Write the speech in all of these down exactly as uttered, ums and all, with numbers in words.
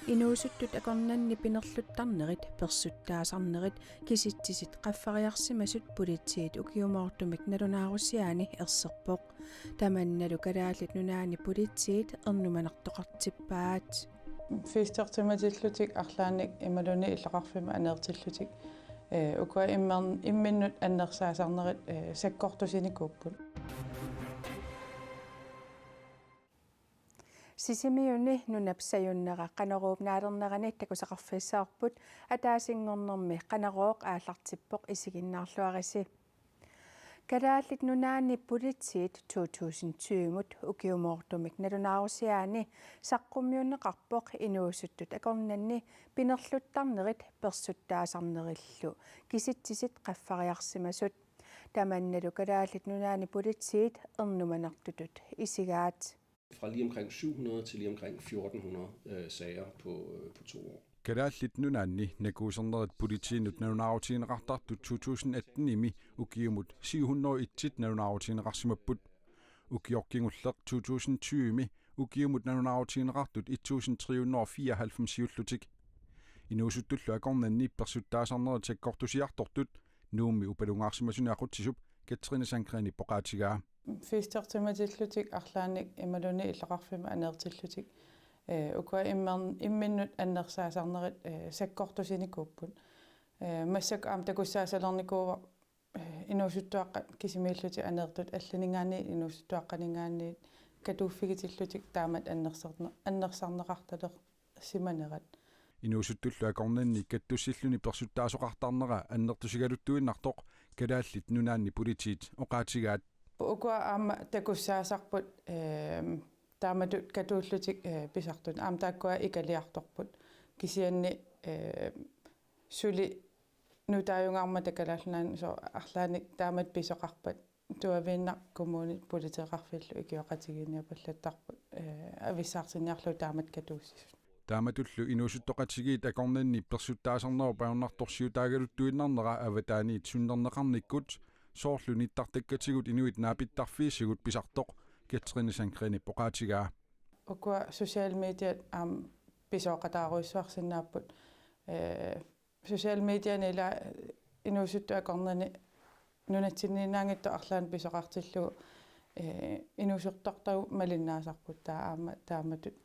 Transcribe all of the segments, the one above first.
Inuusuttut akornanni pinerluttarnerit, persuttaasarnerit kisitsisit qaffariarsimasut politiit ukiumoortumik nalunaarusiaani erserpoq. Tamannalu Kalaallit Nunaanni politiit ernumanartoqartippaat. Fiistertimatillutik arlaannik imaluunniit illoqarfimmi aneertillutik, ee, ukua immern-, imminnut annersaasarnerit, ee, sakkortusinikuupput. Sisimiuni nunap sajunnera Qanoruup naalernerani takusaqarfissavarput, ataasinngornermi Qanorooq aallartippoq, isiginnaarluarisi. Kalaallit Nunaanni politiit to tusind tyve-mut ukiumoortumik nalunaarusiaani saqqummiunneqarpoq inuusuttut akornanni pinerluttarnerit persuttaasarnerillu kisitsisit qaffariarsimasut. Tamannalu Kalaallit Nunaanni politiit ernumanartutut isigaat. Fra lige omkring syv hundrede til lige omkring fjorten hundrede, øh, sager på, øh, på to år. Kalaallit Nunaanni nakuusernerit politiinut nalunaarutigineqartartut to tusind atten-imi ukiumut syv hundrede og et nalunaarutigineqarsimapput. Ukioq kingulleq to tusind tyve-mi ukiumut nalunaarutigineqartut et tusind tre hundrede og fireoghalvfems-iullutik. Inuusuttullu akornanni persuttaasarnerit sakkortusiartortut Nuummi upalungaarsimasuni aqutsisup Katrine Sandgreenip oqaatigaa. Fiistertimatillutik arlaannik imaluunniit illoqarfimmi aneertillutik, ee, ukua immern-, imminnut annersaasarnerit, ee, sakkortusinikuupput. Ee, massakkut aamma takussaasalernikuuvoq, ee, inuusuttuaqqat kisimiillutik aneertut allaninngaanniit inuusuttuaqqaninngaanniit katuuffigitillutik taamatut annersarne-, annersarneqartaler-, simanerat. Inuusuttullu akornanni kattussilluni persuttaasoqartarnera annertusigaluttuinnartoq Kalaallit Nunaanni politiit oqaatigaat. Ukua aamma takussaasarput, eem, taamatut katuullutik, ee, pisartut. Aamma taakkua ikaliartorput. Kisianni, ee, suli nutaajungaarmata Kalaallit Nunaanni so-, arlaannik taamatut pisoqarpat tuaviinnaq kommunit politeeqarfillu ikioqatigiinniapallattarput, ee, avissaartinniarlugu taamatut katuussisut. Taamatullu inuusuttoqatigiit akornanni persuttaasarnerup ajornartorsiutaagaluttuinnarnera avataaniit sunnerneqarnikkut, soorlu nittartakkatigut inuit naapittarfiisigut pisartoq Katrine Sandgreenip oqaatigaa. Ukua social mediat aamma pisooqataarujussuarsinnaapput, ee, social mediani ila inuusuttut akornanni nunatsinniinnaanngitsoq arlaannik pisoqartillugu, ee, inuusortartagut malinnaasarput, taava aamma taamatut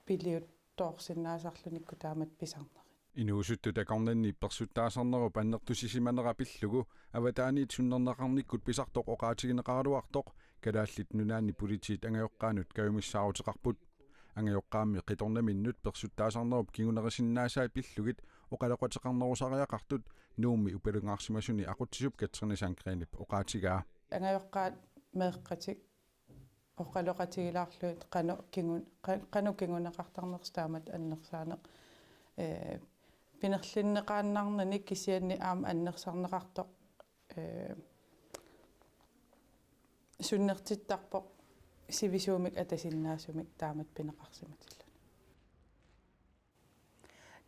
piliuttoorsinnaasarlunikkut taamatut pisarnerit. Inuusuttut akornanni persuttaasarnerup annertusisimanera pillugu avataaniit sunnerneqarnikkut pisartoq oqaatigineqaraluartoq Kalaallit Nunaanni politiit angajoqqaanut kajumissaaruteqarput. Angajoqqaammi qitornaminnut persuttaasarnerup kingunerisinnaasai pillugit oqaloqateqarnerusariaqartut Nuummi upalungaarsimasuni aqutsisup Katrine Sandgreenip oqaatigaa. Angajoqqaat meeqqatik oqaloqatigilaarlugit qanoq kingun-, qa-, qanoq kinguneqartarnersoq taamatut annersaaneq, ee, pinerlinneqaannarnani kisianni aamma annersarneqartoq, ee, sunnertittarpoq sivisuumik atasinnaasumik taamatut pineqarsimatilluni.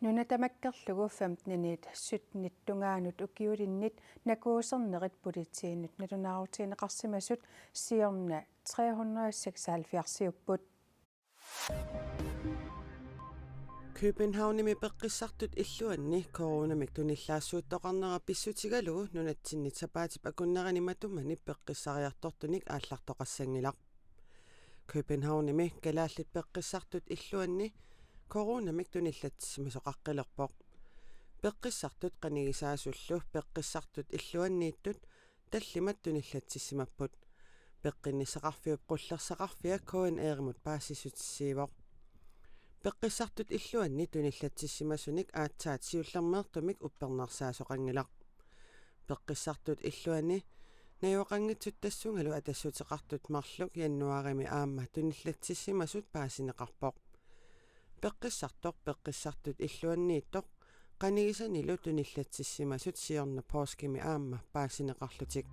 Nuna tamakkerlugu femtenit syttenit tungaanut ukiulinnit nakuusernerit politiinut nalunaarutigineqarsimasut siorna tre hundrede seksoghalvfjerds-iupput. Københavnimi peqqissartut illuanni coronamik tunillaassuuttoqarnera pissutigalugu nunatsinni sapaatip akunnerani matumani peqqissariartortunik aallartoqassanngilaq. Københavnimi kalaallit peqqissartut illuanni coronamik tunillatsissimasoqaqqilerpoq. Peqqissartut qanigisaasullu peqqissartut illuanniittut tallimat tunillatsissimapput. Peqqinnissaqarfiup qullersaqarfia K N R-imut paasissutissiivoq. Peqqissartut illuanni tunillatsissimasunik aatsaat siullermeertumik uppernarsaasoqanngilaq. Peqqissartut illuanni najugaqanngitsut tassungalu atassuteqartut marluk januaarimi aamma tunillatsissimasut paasineqarpoq. Peqqissartoq peqqissartut illuanniittoq qanigisanilu tunillatsissimasut siorna påskimi aamma paasineqarlutik.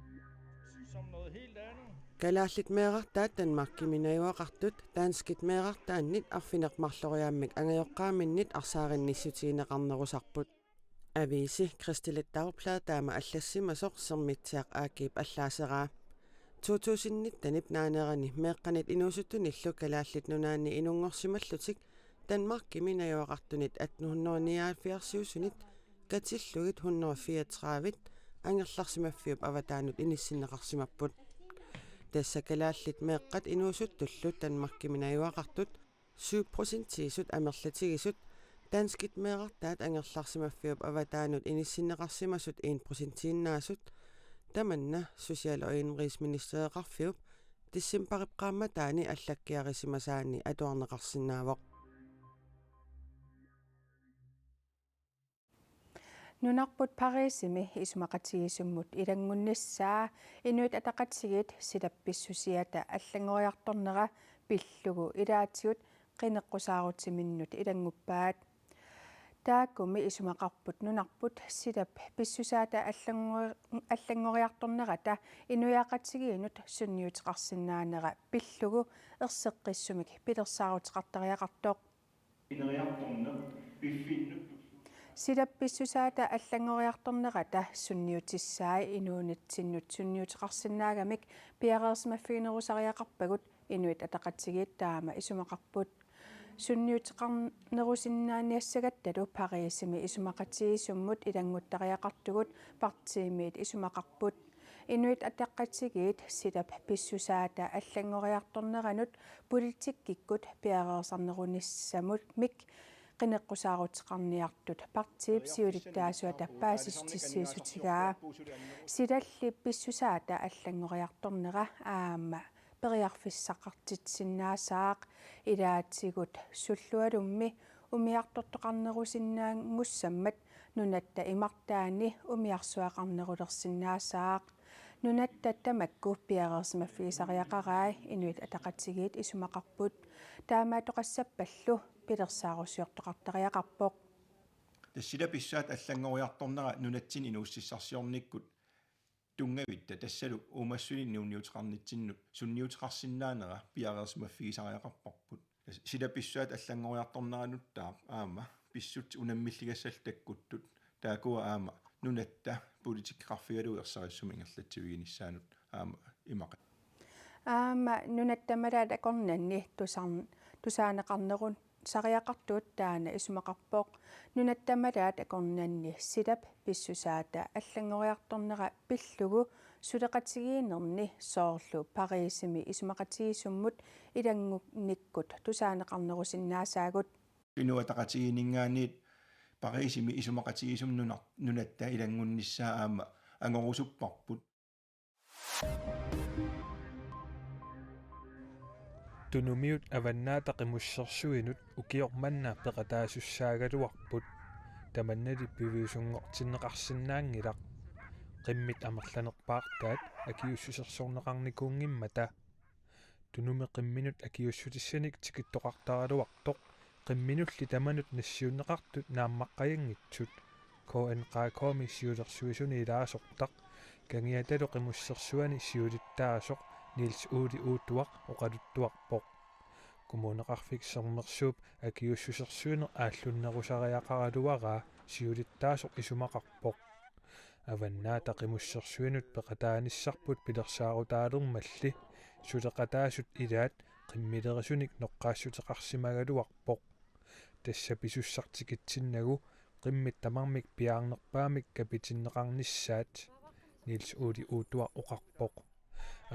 Kalaallit meerartaat Danmarkimi najugaqartut danskit meerartaannit arfineq-marloriaammik angajoqqaaminnit arsaarinnissutigineqarnerusarput. Aviisi Kristeligt Dagblad taama allassimasoq Sermitsiaq A G-p allaaseraa. To tusind nittenip naanerani meeqqanit inuusuttunillu Kalaallit Nunaanni inunngorsimallutik Danmarkimi najugaqartunit atten hundrede nioghalvfjerdsiusunit katillugit hundrede fireogtredive angerlarsimaffiup avataanut inissinneqarsimapput. Tassa kalaallit meeqqat inuusuttullu Danmarkimi najugaqartut syv procentiisut amerlatigisut, danskit meerartaat angerlarsimaffiup avataanut inissinneqarsimasut en procentiinnaasut, tamanna social- og indenrigsministereqarfiup decembarip qaammataani allakkiarisimasaani atuarneqarsinnaavoq. Nunarput Parisimi isumaqatigiissummut ilanngunnissaa Inuit Ataqatigiit silap pissusiata allanngoriartornera pillugu ilaatigut qineqqusaarutiminnut ilannguppaat. Taakkumi isumaqarput nunarput silap pissusaata allanngori-, allanngoriartornerata inuiaqatigiinnut sunniuteqarsinnaanera pillugu erseqqissumik pilersaaruteqartariaqartoq. Silap pissusaata allanngoriartornerata sunniutissai inuunitsinnut sunniuteqarsinnaagamik piareersimaffiginerusariaqarpagut Inuit Ataqatigiit taama isumaqarput. Sunniuteqarnerusinnaaniassagattalu Parisimi isumaqatigiissummut ilannguttariaqartugut partiimiit isumaqarput. Inuit Ataqatigiit silap pissusaata allanngoriartorneranut politikkikkut piareersarnerunissamik qineqqusaaruteqarniartut partiip siulittaasuata paasissutissiissutigaa. Silalli pissusaata allanngoriartornera aamma periarfissaqartitsisinnaasaaq ilaatigut sullualummi umiartortoqarnerusinnaanngussammat nunatta imartaani umiarsuaqarnerulersinnaasaaq. Nunatta tamakku piareersimaffigisariaqarai Inuit Ataqatigiit isumaqarput. Taamaattoqassappallu pilersaarusiortoqartariaqarpoq. Tassa silap pissusaata allanngoriartornera nunatsinni inuussutissarsiornikkut tunngavitta tassalu uumassusilinnik sunniuteqarnitsinnut sunniuteqarsinnaanera piareersimaffigisariaqarparput. Silap pissusaata allanngoriartorneranuttaaq aamma pissutsit unammilligassallu takkuttut, taakkua aamma nunatta politikkeqarfigalugu ersarissumik ingerlatsiviginissaanut aamma imaqat. Aamma nunatta malaat akornanni tusarn-, tusaaneqarnerun sariaqartugut taanna isumaqarpoq. Nunatta malaat akornanni silap pissusaata allanngoriartornera pillugu suleqatigiinnerni soorlu Parisimi isumaqatigiissummut ilanngunnikkut tusaaneqarnerusinnaasaagut. Inuit Ataqatigiinninngaanniit Parisimi isumaqatigiissummut nunar-, nunatta ilanngunnissaa aamma angorusupparput. Tunumiut Avannaata Qimussersuinut ukioq manna peqataasussaagaluarput. Tamannali piviusunngortinneqarsinnaanngilaq. Qimmit amerlanerpaartaat akiuussusersorneqarnikuunngimmata. Tunumi qimminut akiuussutissanik tikittoqartaraluartoq, qimminulli tamanut nassiunneqartut naammaqqajanngitsut, K N K K-mi siulersuisuni ilaasortaq, Kangiatalu Qimussersuani siulittaasoq Niels Ole Uuttuaq oqaluttuarpoq. Kommuneqarfik Sermersuup akiuussusersuineq aallunnerusariaqaraluaraa siulittaasoq isumaqarpoq. Avannaata Qimussersuinut peqataanissarput pilersaarutaalermalli suleqataasut ilaat qimmilerisunik noqqaassuteqarsimagaluarpoq. Tassa pisussaq tikitsinnagu qimmit tamarmik piaarnerpaamik kapitinneqarnissaat, Niels Ole Uuttuaq oqarpoq.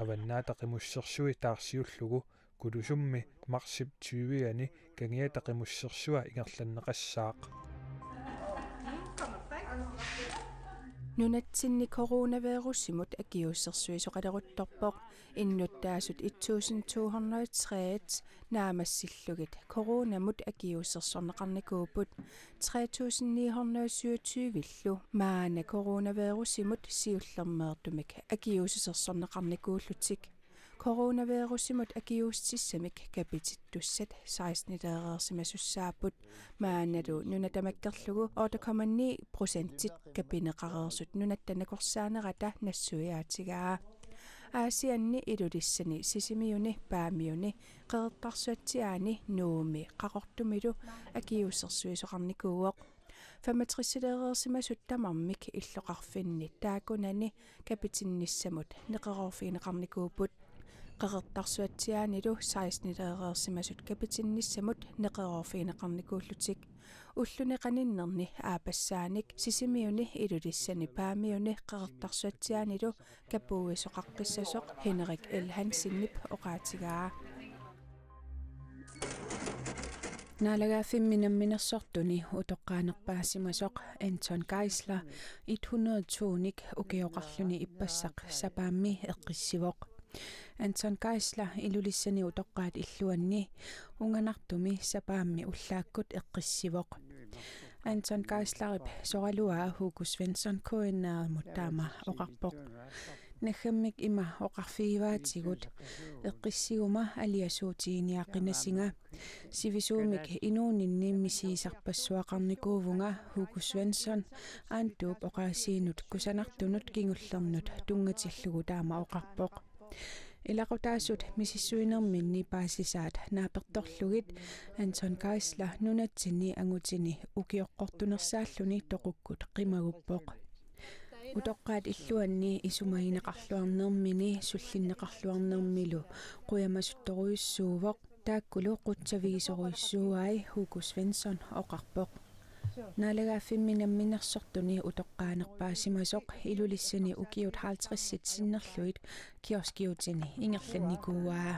Avannaata Qimussersui taarsiullugu Kulusummi marsip tyviani Kangiata Qimussersua ingerlanneqassaaq. Nunatsinni coronavirusimut akiuussersuisoqaleruttorpoq, innuttaasut et tusind to hundrede og tre naamassillugit coronamut akiuussersorneqarnikuupput, tre tusind ni hundrede syvogtyve-llu maanna coronavirusimut siullermeertumik akiuussusersorneqarnikuullutik. Coronavirusimut akiuussutissamik kapitittussat seksten-ileereersimasussaapput. Maannalu nuna tamakkerlugu otte komma ni procentit kapineqareersut nunatta nakorsaanerata nassuiaatigaa. Aasianni Ilulissani, Sisimiuni, Paamiuni, Qeqertarsuatsiaani, Nuummi, Qaqortumilu akiuussersuisoqarnikuuvoq. Femogtresileereersimasut tamarmik illoqarfinni taakkunani kapitinnissamut neqeroorfigineqarnikuupput. Qeqertarsuatsiaanilu sekstenileereersimasut kapitinnissamut neqeroorfigineqarnikuullutik. Ulluni qaninnerni aappassaanik Sisimiuni, Ilulissani Paamiuni Qeqertarsuatsiaanilu kapuuisoqaqqissasoq Henrik L. Hansenip oqaatigaa. Naalagaaffimmi namminersortuni utoqqaanerpaasimasoq Anton Geisler et hundrede to-nik ukioqarluni ippassaq sapaammi eqqissivoq. Anton Geisler Ilulissani utoqqaat illuanni unganartumi sapaammi ullaakkut eqqissivoq. Anton Geislerip soraluaa Hugo Svensson K N R-imut taama oqarpoq: Naggammik ima oqarfigivaatigut: Eqqissiguma aliasuutiginiaqqinasinga. Sivisuumik inuuninni misigisarpassuaqarnikuuvunga. Hugo Svensson Antuup oqaasiinut kusanartunut kingullernut tunngatillugu taama oqarpoq. Ilaqutaasut misissuinerminni paasisaat naapertorlugit Anton Geisler nunatsinni angutini ukioqqortunersaalluni toqukkut qimaguppoq. Utoqqaat illuanni isumagineqarluarnermini sullinneqarluarnermilu qujamasuttorujussuuvoq, taakkulu qutsavigisorujussuuai, Hugo Svensson oqarpoq. Naalagaaffimmi namminersortuni utoqqaanerpaasimasoq Ilulissani ukiut halvtredsit sinnerlugit kioskiutini ingerlannikuuaa.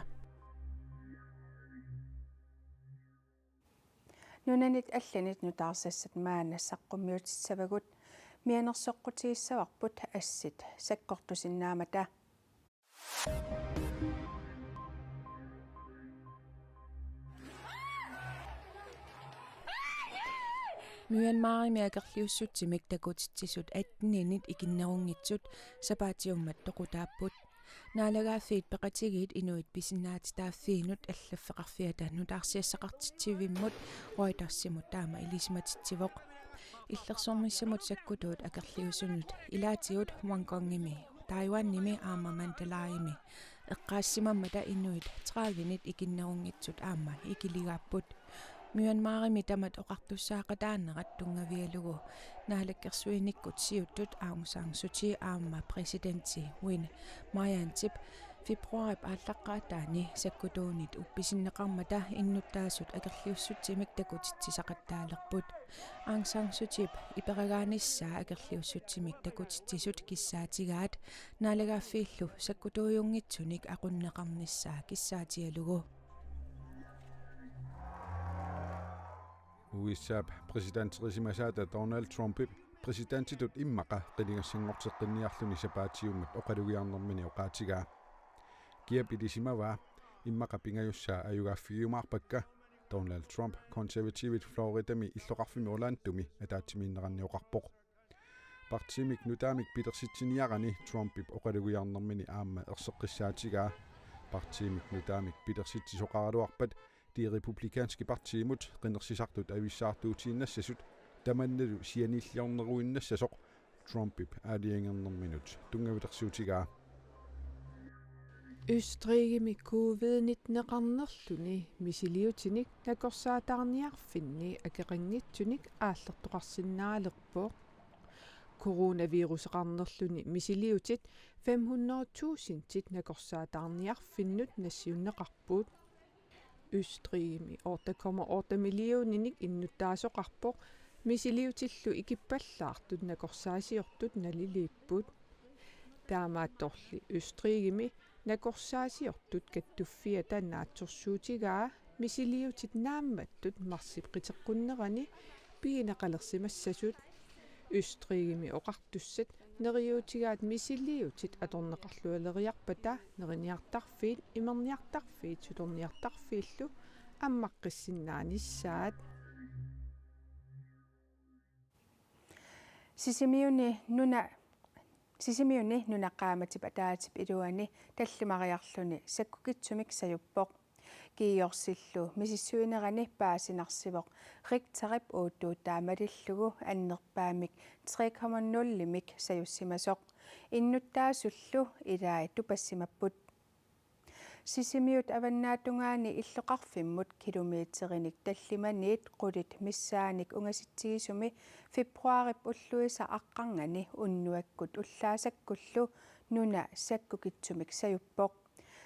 Nunanit allanit nutaarsassat maanna saqqummiutissavagut, mianersoqqutigissavarput assit sakkortusinnaammata. Myanmarimi akerliussutsimik takutitsisut atteninit ikinnerunngitsut sapaatiummat toqutaapput. Naalagaaffiit Peqatigiit inuit pisinnaatitaaffiinut allaffeqarfiata nutaarsiassaqartitsivimmut Reutersimut taama ilisimatitsivoq. Illersornissamut sakkutuut akerliusunut ilaatigut Hongkongimi, Taiwanimi aamma Mandalaimi eqqaassimammata inuit tredivenit ikinnerunngitsut aamma ikiligaapput. Myanmarimi tamat oqartussaaqataanerat tunngavigalugu naalakkersuinikkut siuttut Aung San Suu Kyi aamma præsidenti Win Myintip februaarip aallaqqaataani sakkutuunit uppisinneqarmata innuttaasut akerliussutsimik takutitsisaqattaalerput. Aung San Suu Kyip iperagaanissaa akerliussutsimik takutitsisut kissaatigaat naalagaaffiillu sakkutuujunngitsunik aqunneqarnissaa kissaatigalugu. U S A-p præsidenterisimasaata Donald Trumpip præsidentitut immaqa qinigassanngorteqqinniarluni sapaatiummat oqalugiarnermini oqaatigaa. Kiap ilisimavaa immaqa pingajussaa ajugaaffigiumaarpakka, Donald Trump konservativit Floridami illoqarfimmi Orlandomi ataatsimiinneranni oqarpoq. Partiimik nutaamik pilersitsiniarani Trumpip oqalugiarnermini aamma erseqqissaatigaa. Partiimik nutaamik pilersitsisoqaraluarpat De Republikanske Partiimut qinersisartut avissaartuutiinnassasut tamannalu sianiilliorneruinnassasoq Trumpip aalajangernerminut tunngavilersuutigaa. Østrigimi covid nitteneqarnerluni misiliutinik nakorsaataarniarfinni akeqanngitsunik aallertoqarsinnaalerpoq. Coronaviruseqarnerluni misiliutit fem hundrede tusindit nakorsaataarniarfinnut nassiunneqarput. Østrigimi otte komma otte millioninik innuttaasoqarpoq misiliutillu ikippallaartut nakorsaasiortut naliliipput. Taamaattorli Østrigimi nakorsaasiortut kattuffiata naatsorsuutigaa misiliutit naammattut marsip qiteqqunnerani pigineqalersimassasut. Østrigimi oqartussat neriuutigaat misiliutit atorneqarlualeriarpata neriniartarfiit, imerniartarfiit sutorniartarfiillu ammaqqissinnaanissaatit. Sisimiuni nuna-, Sisimiuni nunap qaammatip ataatsip iluani tallimariarluni sakkukitsumik sajuppoq. Kiiorsillu misissuinerani paasinarsivoq Richterip uuttuuttaa malillugu annerpaamik tre komma nul-imik sajussimasoq. Innuttaasullu ilai tupassimapput. Sisimiut avannaatungaani illoqarfimmut kilometerinik tallimaniit qulit missaannik ungasitsigisumi februaarip ulluisa aqqarnganni unnuakkut ullaasakkullu nuna sakkukitsumik sajuppoq.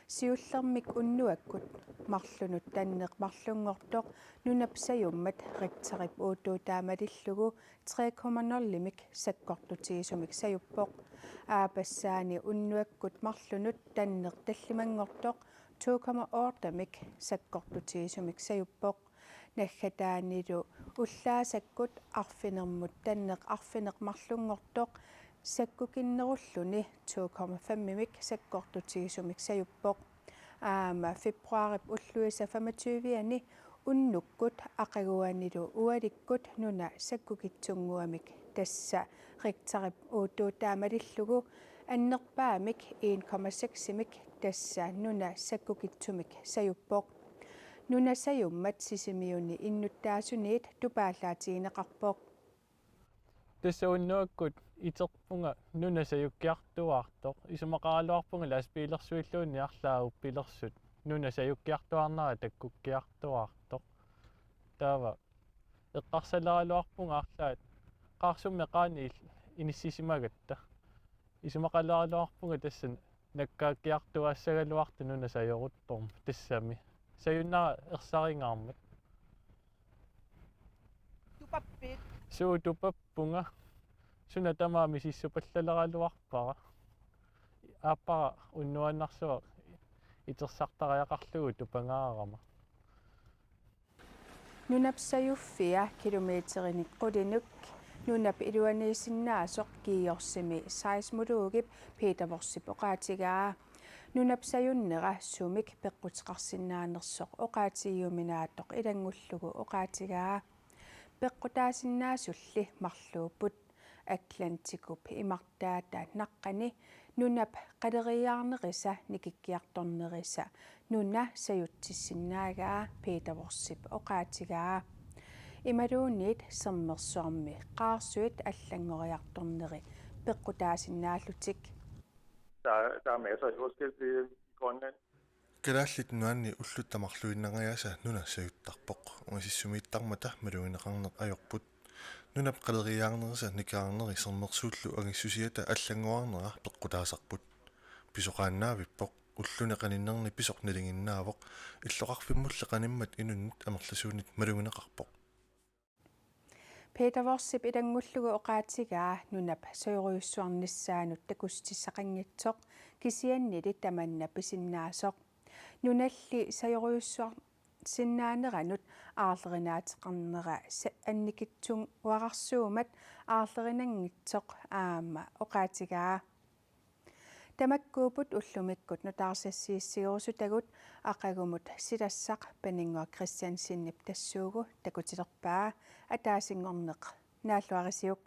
Siullermik unnuakkut marlunut tanneq marlunngortoq nunap sajummat Richterip uuttuutaa malillugu tre komma nulimik sakkortutigisumik sajuppoq. Aappassaani unnuakkut marlunut tanneq tallimanngortoq to komma ottemik sakkortutigisumik sajuppoq. Naggataanilu ullaasakkut arfinermut tanneq arfineq-marlunngortoq sakkukinnerulluni to komma femimik sakkortutigisumik sajuppoq. Aamma februaarip ulluisa femogtyve-ani unnukkut aqaguanilu ualikkut nuna sakkukitsunnguamik, tassa Richterip uuttuutaa malillugu annerpaamik en komma seksimik, tassa nuna sakkukitsumik sajuppoq. Nuna sajummat Sisimiuni innuttaasuniit tupaallaatigineqarpoq. Tassa unnuakkut iterpunga nuna sajukkiartuaartoq. Isumaqaraluarpunga lastbiilersuilluunniit arlaat uppilersut nuna sajukkiartuaarnera takkukkiartuaartoq. Taava eqqarsaleraluarpunga arlaat qaarsummi qaaneq inissisimagatta. Isumaqaleraluarpunga tassa nakkaakkiartuaassagaluartoq nuna sajoruttormat, tassami sajunnera ersaringaarmat. Tupappit? Suu, tupappunga. Suna tamaat misissupallaleraluarpara. Aappara unnuannarsuaq itersartariaqarlugu tupangaarama. Nunap sajuffia kilometerinik qulinik nunap iluaniisinnaasoq Kiiorsiami seismologip Peter Worsip oqaatigaa. Nunap sajunnera sumik peqquteqarsinnaanersoq oqaatigiuminaattoq ilanngullugu oqaatigaa. Peqqutaasinnaasulli marluupput. Atlantikup imartaata naqqani nunap qaleriiaarnerisa nikikkiartornerisa nuna sajutsissinnaagaa Peter Worsip oqaatigaa. Imaluunniit sermersuarmi qaarsuit allanngoriartorneri peqqutaasinnaallutik. Der, der er masser af jordskælv i, i Grønland. Kalaallit Nunaanni ullutta marluinnangajaasa nuna sajuttarpoq. Ungasissumiittarmata malugineqarneq ajorput. Nunap qaleriiaarnerisa nikerarneri sermersuullu angissusiata allanngoriarnera peqqutaasarput. Pisoqaannaavippoq. Ulluni qaninnerni pisoq nalinginnaavoq. Illoqarfimmulli qanimmat inunnut amerlasuunit malugineqarpoq. Peter Worsip ilanngullugu oqaatigaa nunap sajorujussuarnissaanut takussutissaqanngitsoq, kisiannili tamanna pisinnaasoq. Nunalli sajorujussuarsinnaaneranut aarlerinaateqarnera sa-, annikitsuararsuummat aarlerinanngitsoq aamma oqaatigaa. Tamakkuupput ullumikkut nutaarsiassiissutigusutagut, aqagumut silassaq Paninnguaq Kristiansenip tassuugu takutilerpaa, ataasinngorneq naalluarisiuk.